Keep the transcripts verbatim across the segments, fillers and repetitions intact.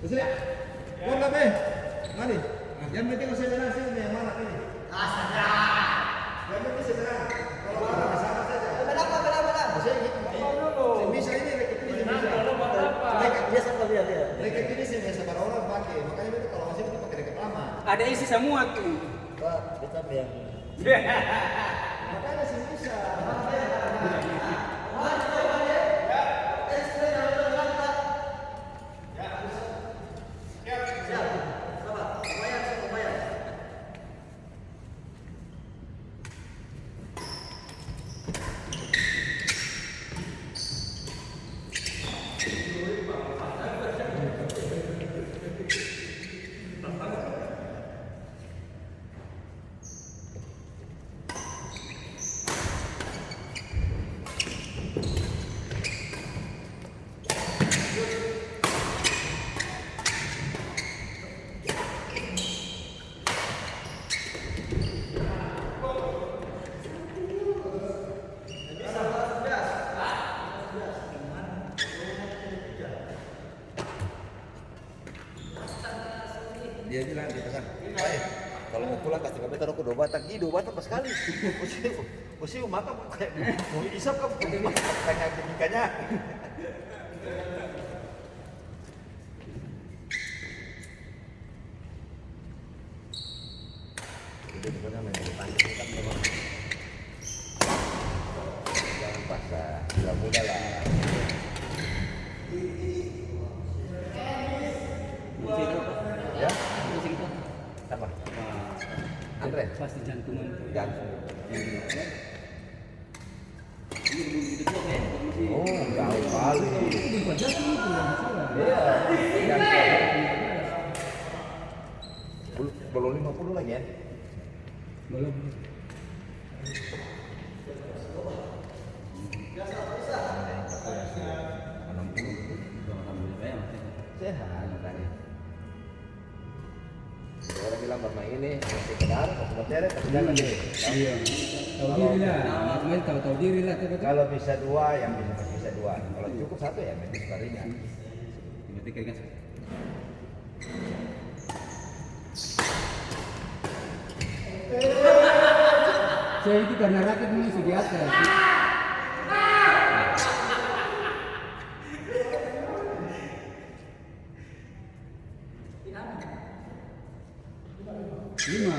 Ose, keluar ka be. Mari. Yang penting ose bilang sini yang mana ini. Astaga. Yang penting sederhana. Kalau orang sama saja. Berapa, berapa, berapa? Saya gitu. Saya bisa ini, reket ini, saya bisa. Reket biasa kau lihat, lihat. Reket ini saya biasa, para orang pakai. Makanya betul kalau masih itu pakai reket lama. Ada isi semua tuh. Pak, kita yang makanya sih bisa. Siap, sabar. Lumayan, lumayan. Dia bilang, dia pesan, "Pai, kalo mo pulang, kasi ka beta roko dua batang." Ih, dua batang paskali. Ose, ose mo makang, mo isap ka, mo makang, tanya logikanya. Itu sebenarnya main bulu tangkis itu kan memang jangan pas, ah, muda-muda lah. Musik itu apa? Ya? Musik itu apa? Apa? Nah, Andre? Pasti jantungan. Jantung. Oh, jauh kali. Iya, iya. Belum, belum lima puluh lagi ya? Belum. Enam puluh. Sehat, makanya. Orang bilang, "Mama ini masih kenal, masih bertere, tapi jangan deh." Iya. Tahu diri lah. Main tahu, tahu diri lah, tapi kalau bisa dua, yang bisa, masih bisa dua. Kalau cukup satu, ya, berarti suka ringan. Berarti keringat. Saya itu karena raket ini masih di atas. Lima.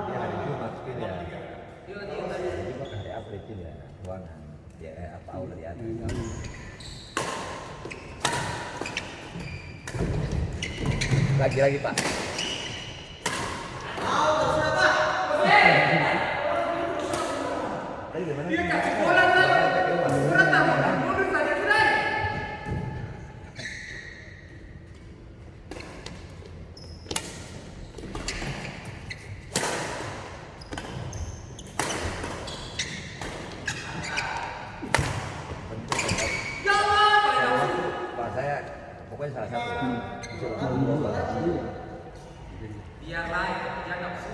Dia hari Jumat, Pil, ya. Hari Jumat, hari apa, Pil, ya? Ruangan. Ya, eh, apa, aula di atas. Lagi, lagi, Pak. Tadi gimana? Dia kasih bola, salah. Bola tahu, mundur saja, Kirai. Pak, saya pokoknya salah satu. Hmm. Biar lain, jangan nafsu.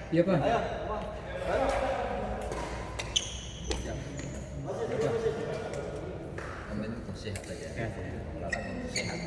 Iya, Pak. Iya, Pak. Ayo, Pak. Ayo, Pak. Ayo, Pak. Sehat saja. Ya, sehat. Olahraga untuk sehat.